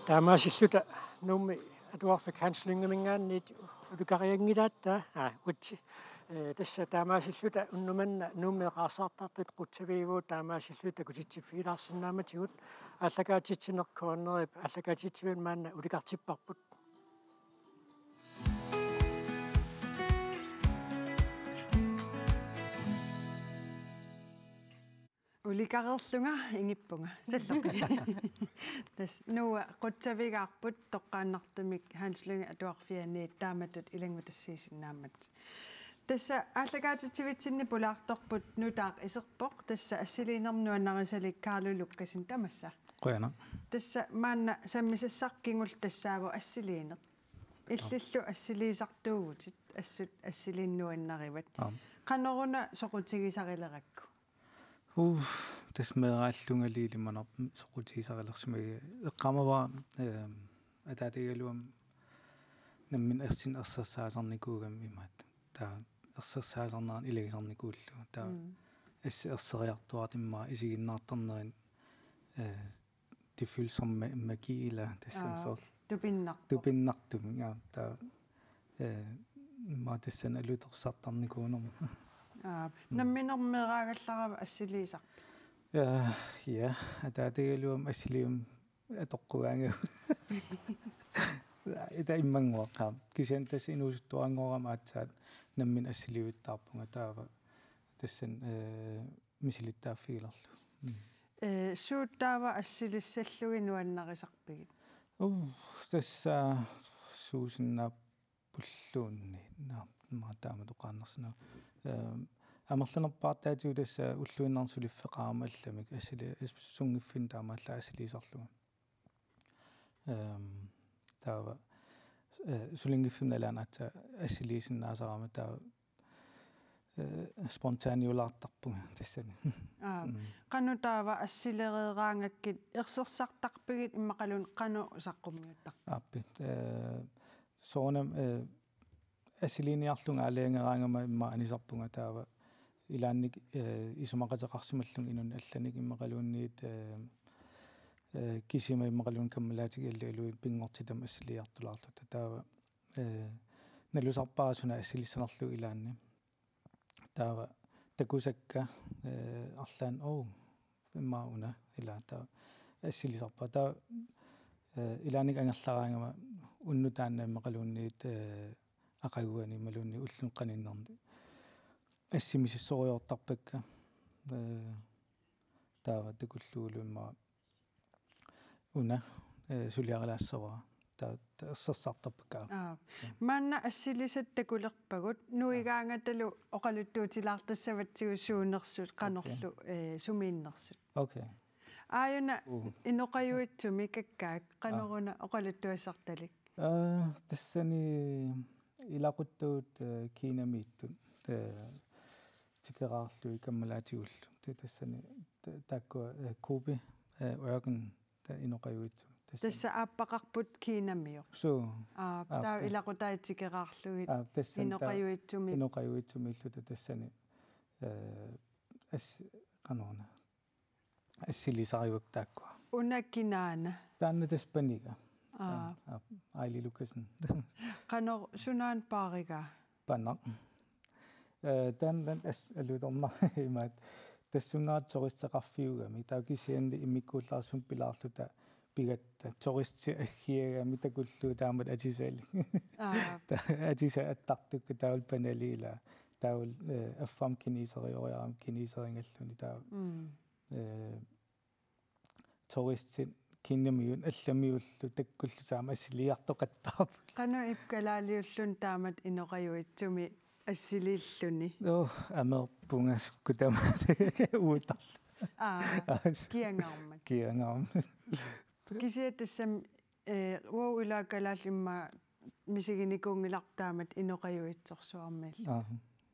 Taamaasilluta Nuummi Atuarfik Hans Lyngeminngaanniit ulikarianngilaat taava, aa, uts-, ee, tassa taamaasilluta unnuk manna Nuummi eqaarsaartartut qutsavigivagut taamaasilluta takutitsiffigilaarsinnaammatigut aallakaatitsineq K N R-ip aallakaatitsiviup maanna ulikartipparput. Ulikareerlunga ingippunga. Salloqi. Tassa Nuummi qutsavigaarput toqqaannartumik Hans Lynge Atuarfianiit taamatut ilanngutassiisinnaammat. Tassa aallakaatitsivitsinni pulaartorput nutaaq iserpoq, tassa assiliinermut nuannarisalik Carlo Lucassen, tamassa. Qujanaq. Tassa maanna sammisassaq kingulleq tassaavoq assiliineq. Illillu assiliisartuuvutit, assut assiliineq nuannarivat. Aap. Qanoruna soqutigisarilerakku? Uu, tassa meeraallungali ilimanarpoq soqutigisarilersimagit. Eqqaamavara, ehm, ataatagaluama nammineq ersin ersersaasarnikuugami imaattoq. Taava ersersaasarnerani ilagisarnikuullugu. Taava Mm. assut erseriartuaartoq immaqa isiginnaartarnerini, eh, det føles som ma-, magi, ilaa, tassami Aa, soorlu tupinnarpoq. Tupinnartumik, ja, taava, eh, immaqa tassani alutorsartarnikuunerma. Aa, Mm. nammineq meeraagallaravit assiliisarpit? Ja, ja, ataatagaluama assiliivimmi atoqqugaangavit. Ita immannguaqqaam. Kisianni tassa inuusuttuaranngorama aatsaat nammineq assiliivittaarpunga taava tassani, eh, misilittaaffigilerlugu. Mm. Eh, suut taava assilissallugit nuannarisarpigit? Uu, tassa suusinnaappulluunniit. Naa, immaqa taamatut oqaannarsinnaavoq. Eh, amerlanerpaartaatigut tassa ulluinnarni suliffeqarama allamik assili-, as-, sunngiffinni taamaallaat assiliisarlunga. Ehm, taava, eh, sulinngiffimmi nalaani aatsaat assiliisinnaasarama taava, eh, spontaaniulaartarpunga tassani. Aa, Mm. qanoq taava assilereeraangakkit ersersartarpigit immaqaluunniit qanoq saqqummiuttarpigit? Aappi, eh, soorunami, eh, assiliiniarlunga aalajangeraangama immaqa anisarpunga taava ilaanni, eh, isumaqateqarsimallunga inunnik allanik immaqaluunniit, eh, eh, kisima immaqaluunniit kammalaatigut allalluunniit pinngortitami assiliiartulaarluta taava, eh, nalusarpara suna assilissanerlugu ilaanni. Taava takusakka, eh, arlaanni, oo, immaqa una, ilaa, taava assilisarpara. Taava, eh, ilaanni angerlaraangama unnuk taanna immaqaluunniit, eh, aqaguani imaluunniit ulluni qaninnerni assimisissorujoortarpakka. Eh, taava takullugulu immaqa una, eh, suliarilaassavara. Ta-, ta-, ersersartarpakka. Aa. Maanna assilisat takulerpagut, nuigaangatalu oqaluttuutilaartassavatsigut suunersut, qanorlu, Okay. eh, sumiinnersut. Okay. Aajuna Uu. inoqajuitsumik kakkaak, qanoruna oqaluttuassartalik? Aa, tassani ilaquttagut, eh, Kinamiittut, eh, tikeraarlugit kammalaatigullu. Te tassani ta-, taakkua, eh, Gobi, eh, ørken, ta inoqajuitsumik. Tassani. Tassa aappaqarput Kinamiuk. Suu. Aa, Aap, taava ta- ilaqutai tikeraarlugit Aap, tassani ta- inoqajuitsumik. Inoqajuitsumiilluta tassani, eh, as-, qanoruna. Assilisarivagut taakkua. Una kinaana? Taanna tassa Paniga. Aa. Taanna, aap, Aili Lukassen. Qanoq sunaana paarigaa? Panaq. Eh, taanna as-, alutornaq imaattoq. Tassunga turisteqarfiugami. Taava kisianni immikkuullarissumik pilaarluta pigatta. Turistit aggiagami takullugu taamatut atisalik. Aa. Ta-, atisat attartukkut taavalu Panali ilaa. Taavalu, eh, affarmik kineserioriarami kineseringalluni taava. Mm. Eh, turistit Kinamiut allamiullu takkullu taama assiliiartoqattaarput. Qanoq ippa kalaaliulluni taamatut inoqajuitsumi assiliilluni? Joo, amerpunga sukkut tamaat uutarlu. Aa, Aas. Kiangaarmat. Kiangaarmat. Kisianni tassami, eh, uagut ilaa kalaallit immaqa misiginikuunngilarput taamatut inoqajuitsorsuarmiilluta. Aa.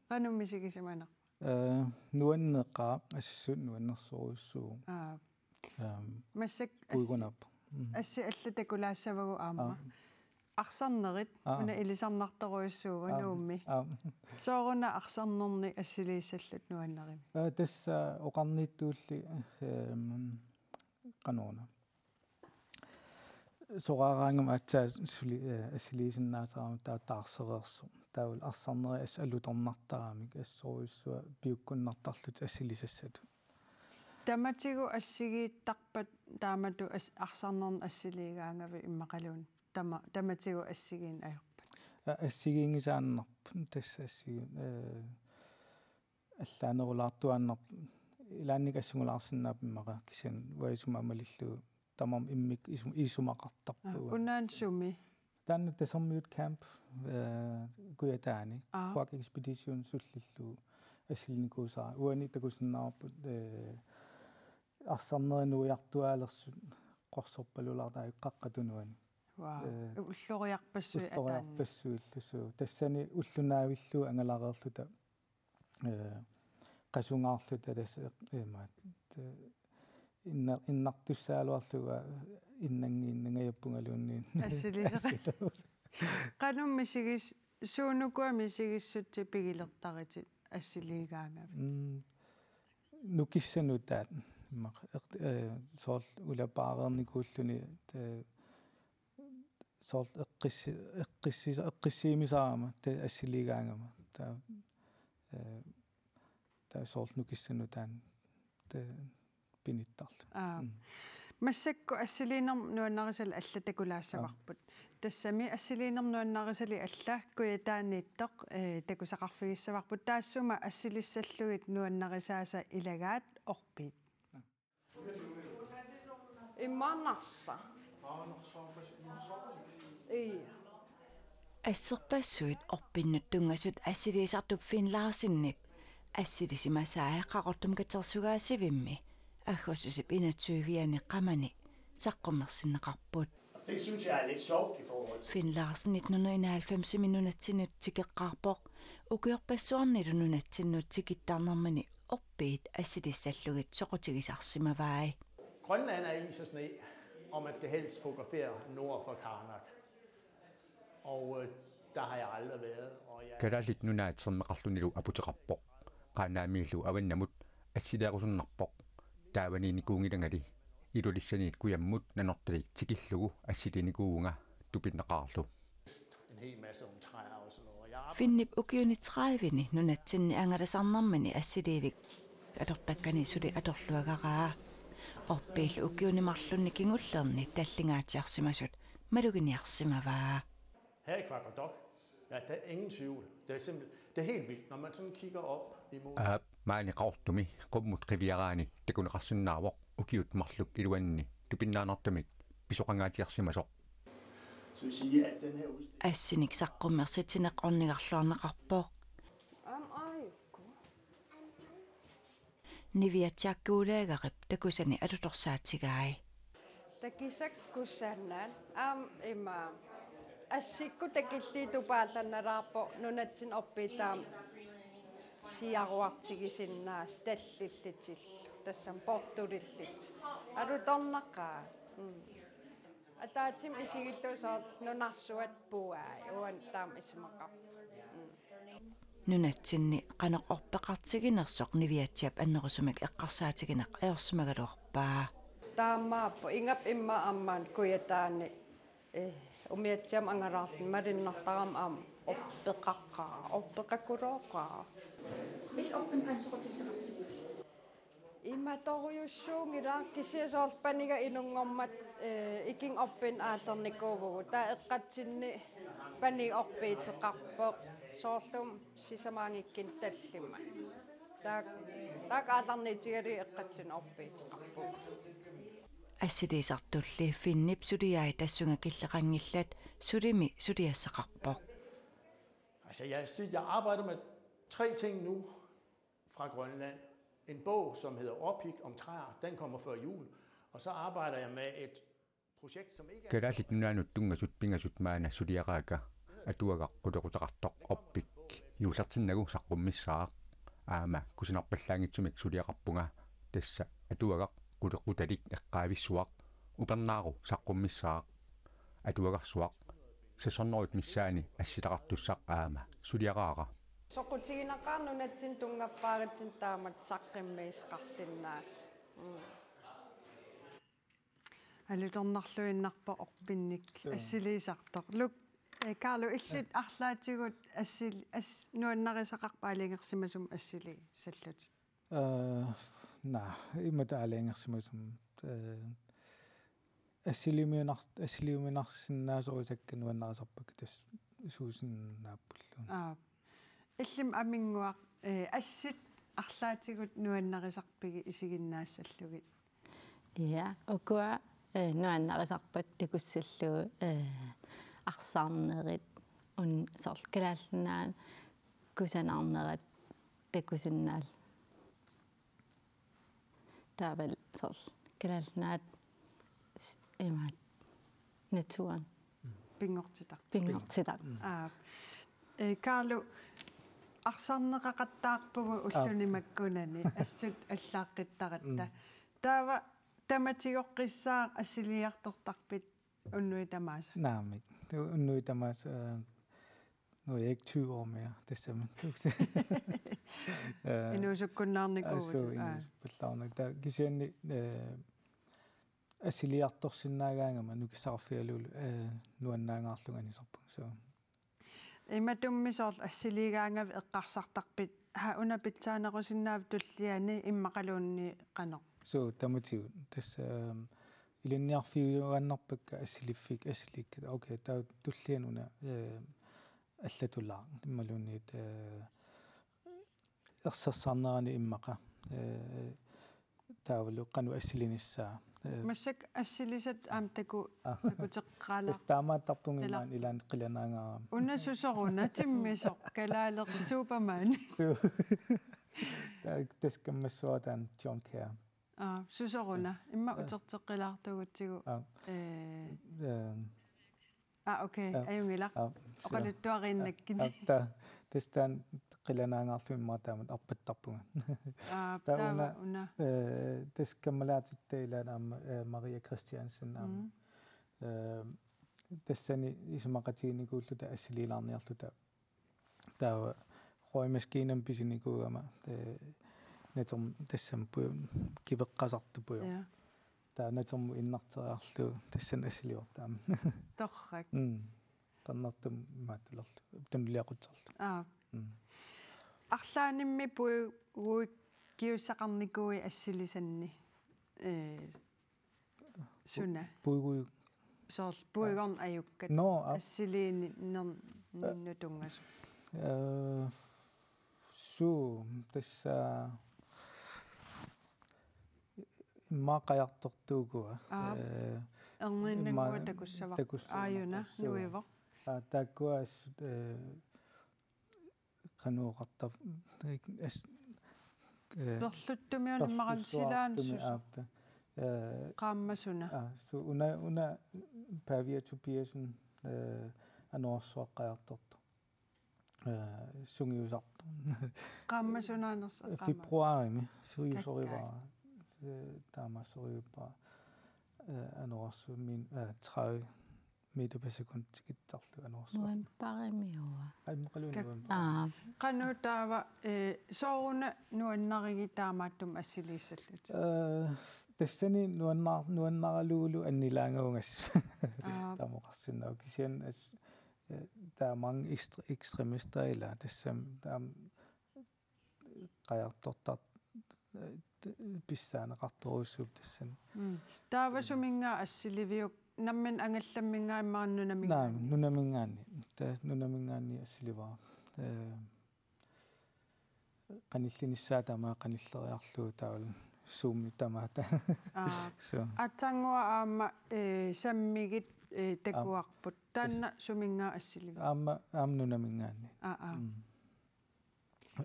Qanoq misigisimanerpa? Eh, nuanneqaaq, assut nuannersorujussuuvoq. Aa. Ehm, Massakkut assi-, puigunap. Mm. Assit allat takulaassavagut aamma. Aa. Arsarnerit, Aa. Una ilisarnartorujussuuvoq Aa. Nuummi. Aa. Sooruna arsarnernik assiliissallutit nuannarimik? Aa, tassa oqarniittuulli, ehm, qanoruna. Soraaraangama aatsaat suli, eh, assiliisinnaasarama taava taarsereersoq. Taavalu arsarnerit assut alutornartaramik assorujussuaq piukkunnartarlutik assilisassatut. Tamatigut assigiittarpat taamatut as-, arsarnernik assiliigaangavit immaqaluunniit tama-, tamatigut assigiinneq ajorpat? A-, assigiinngisaannarpoq tassa assigiin-, eh, allaanerulaartuaannarpoq. Ilaanni assingulaarsinnaapput immaqa kisianni uanga isuma malillugu tamarmik immikkut isum-, isumaqartarput. Aa, uanga. Unaana sumi? Taanna Tasermiut Camp, eh, Kujataani. Aa. Quebec Expedition sullillugu assilinikuusara. Uani takusinnaavarput, eh, arsarnerit nuiartuaalersut qorsorpalulaartut Qaqqat Tunuani. Wow. Eh, ulloriarpassuit ataanni. Ulloriarpassuillu suu. Tassani ulloq naavillugu angalareerluta, eh, qasungaarluta tassa eq-, imaat, eh, inna-, innartussagaluarlunga innanngiinnangajappungaluunniit. Assiliiseqa-, assiluus. Qanoq misigis-, suunukua misigissutsit pigilertaritit assiliigaangavit? Mm, nukissanut taat. Maq-, eq-, eh, soorlu ulapaareernikuulluni, eh, soorlu eqqissi-, eqqissi-, eqqissiimisarama, taava assiliigaangama. Taava, eh, taava soorlu nukissanut taanna, taava pinittarlu. Aa. Mm. Massakkut assiliinermut nuannarisalik allat takulaassavarput. Aa. Tassami assiliinermut nuannarisalik allat Kujataaniittoq, eh, takusaqarfigissavarput. Taassuma assilissallugit nuannarisaasa ilagaat orpiit. Imaannarsa. Ii. Asserpassuit orpinnut tunngasut assiliisartup Finn Larsenip assilisimasai Qaqortumi katersugaasivimmi aggustip enogtyve-ani qamani saqqummersinneqarput. Det synes jeg er lidt sjovt i forhold til Finn Larsen nitten hundrede enoghalvfems-imi nunatsinnut tikeqqaarpoq, ukiorpassuarnilu nunatsinnut tikittarnermini orpiit assilissallugit soqutigisarsimavai. Grønland er is og sne, og man skal helst fotografere nord for Qaanaaq. Og, øh, der har jeg aldrig været, og jeg Kalaallit Nunaat sermeqarlunilu aputeqarpoq. Qaanaamiillu avannamut assiliarusunnarpoq. Taavaniinnikuunngilangali Ilulissaniit kujammut Nanortalik tikillugu assiliinikuuvunga tupinnaqaarlu. En hel masse om træer og sådan noget. Og jeg arbejder Finnip ukiuni tredive-ni nunatsinni angalasarnermini assiliivik atortakkani suli atorluagaraa. Orpiillu ukiuni marlunni kingullerni tallingaatsiarsimasut maluginiarsimavaa. Her i Qaqortoq, ja, der er ingen tvivl. Det er simpelthen, det er helt vildt, når man sådan kigger op imod Aap, maani Qaqortumi qummut qiviaraani takuneqarsinnaavoq ukiut marluk iluanni tupinnaannartumik pisoqangaatsiarsimasoq. Så vil sige, at den her udstilling Assinik saqqummersitsineq ornigarluarneqarpoq. Aamma aajuku. Niviatsiaq Kuulaagarip takusani alutorsaatigai. Takisakkusanat aamma ima assikkut takilliit tupaallannalaarpoq nunatsinni orpiit taama siaruartigisinnaasut tallillutillu tassami poortulillutik. Alutornaqaaq. Mm. Ataatsimut isigillugu soorlu nunarsuaq puai uani taama isumaqarpoq. Mm. Nunatsinni qanoq orpeqartiginersoq Niviatsiap annerusumik eqqarsaatigineq ajorsimagaluarpaa. Taamaappoq, ingap immaqa aamma Kujataani, eh, umiatsiamut angalaarluni malunnartarama aamma orpeqaqaaq, orpeqakulooqaaq. Illit orpinnut qanoq soqutigineqartigiviuk? Imatorujussuunngilaq, kisianni soorlu paniga inunngormat, eh, ikinngorpin aallernikuuvugut. Taava eqqatsinni pani orpiiteqarpoq. Soorlumi sisamaanngikkunik tallimat. Taak-, taakku aallarniutigalugit eqqatsinni orpiiteqarpugut. Assiliisartulli Finnip suliai tassunga killeqanngillat sulimi suliassaqarpoq. Altså, jeg, jeg arbejder med tre ting nu fra Grønland. En bog, som hedder Orpik om træer, den kommer før jul. Og så arbejder jeg med et projekt, som ikke er Kalaallit Nunaannut tunngasut pingasut maanna suliaraakka atuagaq qulequtaqartoq Orpik juullertinnagu saqqummissaaq. Aamma kusanarpallaanngitsumik suliaqarpunga, tassa atuagaq qulequtalik eqqaavissuaq, upernaaru saqqummissaaq. Atuagarsuaq seks hundrede missaani assitaqartussaq aamma suliaraara. Soqutiginaqaaq nunatsinni tunngaffaarutsinni taamatut saqqummiisoqarsinnaasoq. Mm. Alutornarluinnarpoq orpinnik. Joo. Assiliisartoq. Luk-, eh, Kaarlu, illit arlaatigut assil-, as-, nuannarisaqarpit aalajangersimasumik assiliissallutit? Eh, naa, imatut aalajangersimasumik, eh, assiliuminar-, assiliuminarsinnaasorusakka nuannarisarpakka tassa suusinnaappullu. Aap. Illimmi Aminnguaq, eh, assit arlaatigut nuannarisarpigit isiginnaassallugit? Ja, ukua, eh, nuannarisarpakka takussallugu, eh, arsaarnerit un-, soorlu Kalaallit Nunaanni kusanarnerat takusinnaallugu. Taavalu soorlu Kalaallit Nunaat s-, imaat naturen Pinngortitaq. Pinngortitaq. Mm. Aap. Eh, Kaarlu, Arsarneqaqattaarpugut ulluni Aap. makkunani assut allaaqqittaratta. Mm. Taava tamatigoqqissaaq assiliiartortarpit unnuit tamaasa? Naamik. Unnuit tamaasa, øh, nu er jeg ikke tyve år mere, det er simpelthen Øh, Inuusukkunnaarnikuuvutit, altså, aa. Inuusuppallaarnak. Der, kisianni, øh, assiliiartorsinnaagaangama nukissaqarfigalugu, øh, nuannaangaarlunga anisarpunga. Så. Imatummi soorlu assiliigaangavit eqqarsartarpit, ha, una pitsaanerusinnaavat tulliani immaqaluunniit qanoq? Så, tamatigut. Tassa, øhm, ilinniarfiujuaannarpakka assiliffik-, assiliikkat. Okay, taava tulliani una, øh, allatulaaq. Imaluunniit, øh, ersersarnerani immaqa. Øh, taavalu qanoq assilinissaa. Øh. Massakkut assilisat aamma taku-, Aa. takuteqqaalaar-, Tassa taamaattarpunga Ila-, imaanngilaq, ilaanni qilanaangaarami. Una susoruna, timmisoq, kalaaleq Superman. Su-, ta-, tassa kammassuara taanna John Kerr. Aa, susoruna. Immaqa Aa. uterteqqilaartugutsigu. Aa. Øh. Øhm. Aa, okay. Aa. Ajunngilaq. Aa, så. Oqaluttuariinnakkit. Aa, ta-, tassa taanna qilanaangaarlugit immaqa taamatut arpattarpunga. Aa, taava taava una, una. Øh, tassa kammalaatitta ilaanni aamma, øh, Maria Christiansen aamma. Mm. Øh, tassani isumaqatiginikuulluta assiliilaarniarluta. Taava røgmaskinen pisinikuugama, øh, naterm-, tassami puju-, kiveqqasartoq puju. Ja. Taava natermut innarteriarlugu tassani assiliivoq aamma. Torrak. Mm. Qernertumik imaattulerlugu. Tunuliaqutserlugu. Aa. Mm. Arlaannimmi puiguikkiussaqarnikuuit assilisanni. Øh, suna. Puiguik-. Soorlu puigorneq ajukkat. Nå, aa. Assiliininninnut tunngasut. Øh, suu, tassa immaqa qajartortuukua. Aa. Øh, Erniinnannguaq immaqa takussavara. Takussavara. Aajuna, suu. Nuivoq. Aa, taakkua as-, øh, qanoq oqartar-, as-, øh, Perluttumiuna imaluunniit silaannaq perlussuartumi susoq. Aappa. Øh, Qaammasuna. Aa, suu una, una Pavia Tobiassen, øh, anorersuaq qajartortoq. Øh, sungiusartoq. Qaammasunaanersoq qaamma-. Februarimi, sungiusorivara. Kakkaak. Øh, taamaassorujuuppara. Øh, anorersuaq min-, øh, tredive meter per sekund tikittarlugu anorersuaq. Novembarimiua. Aa, immaqaluunniit Kak-, novembar. Aa. Qanoq taava, øh, sooruna nuannarigit taamaattumik assiliissallutit? Øh, tassani nuannar-, nuannaralugulu annilaangavugut. Aa. Taama oqarsinnaavoq kisianni as-, øh, taava mange ekstre-, ekstremister ilaa tassami taama qajartortar-, øh, pissaaneqartorujussuupput tassani. Mm. Taava suminngaanniit assiliviuk, nammineq angallamminngaanniit imaluunniit nunaminngaanniit? Naamik, nunaminngaanniit. Tassa nunaminngaanniit assilivara. Øh, qanillinissaa tamaat qanilleriarlugu taavalu Zoomimi tamaat. Aa. Så. Aatsaannguaq aamma, øh, sammigit, øh, takuarput. Aap. Taanna suminngaanniit assiliviuk? Aamma, aamma nunaminngaanniit. Aa, aa. Mm.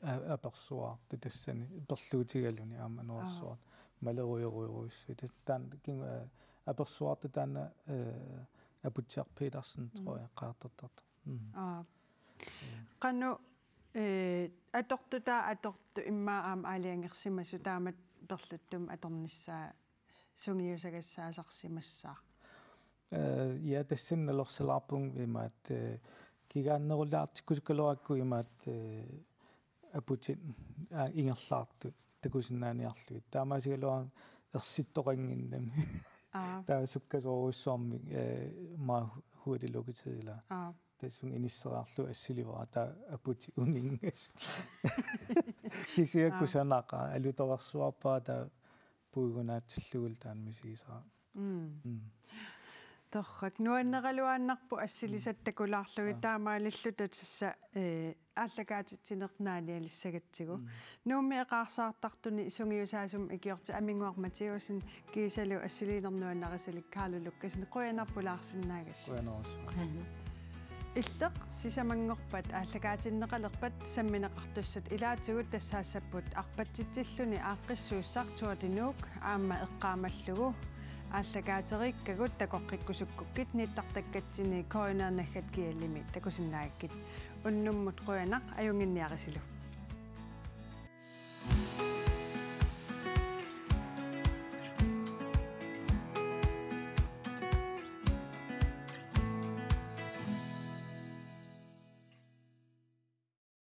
A-, apersuaartoq tassani perluutigaluni aamma anorersuartut. Aa. Malerujorujorujussuit. Tassa taanna kingu-, øh, apersuaartoq taanna, øh, Aputsiaq Petersen, mm, tror jeg, qajartortartoq. Mm. Aa. Ja. Qanoq, øh, atortutaa atortut immaqa aamma aalajangersimasut taamatut perluttumik atornissaa sungiusagassaasarsimassaaq? Øh, ja, tassani nalorsalaarpunga imaattoq, øh, kigaannerulaartikkusukkaluarakku imaattoq, øh, aputit, aa, ingerlaartut takusinnaaniarlugit. Taamaasigaluarami ersittoqannginnami. Aa. Taava sukkasoorujussuarmik, øh, meget hu-, hurtig lukketid, ilaa. Aa. Tassunga inisseriarlugu assilivara taava aputit uninngasut. Kisianni, aa, kusanaqaaq, alutorersuarpara taava puigunaatsillugu taanna misigisara. Mm. Mm. Torrak, nuanneraluaannarpoq assilisat, mm, takulaarlugit, aa, taamaalilluta tassa, øh, aallakaatitsineq naanialissagatsigu. Mm. Nuummi eqaarsaartartuni sungiusaasumik ikiortit Aminnguaq Mathæussen kiisalu assiliineq nuannarisalik Kaarlo Lukassen, qujanaq pulaarsinnaagassi. Qujanarsuaq. Qujanaq. Illeq sisamanngorpat aallakaatinneqalerpat sammineqartussat ilaatigut tassaassapput arpatsitsilluni aaqqissuussaq Tour de Nuuk aamma eqqaamallugu aallakaateriikkagut takoqqikkusukkukkit nittartakkatsinni K N R naggat G L-imi takusinnaagakkit. Unnummut qujanaq, ajunnginniarisilu.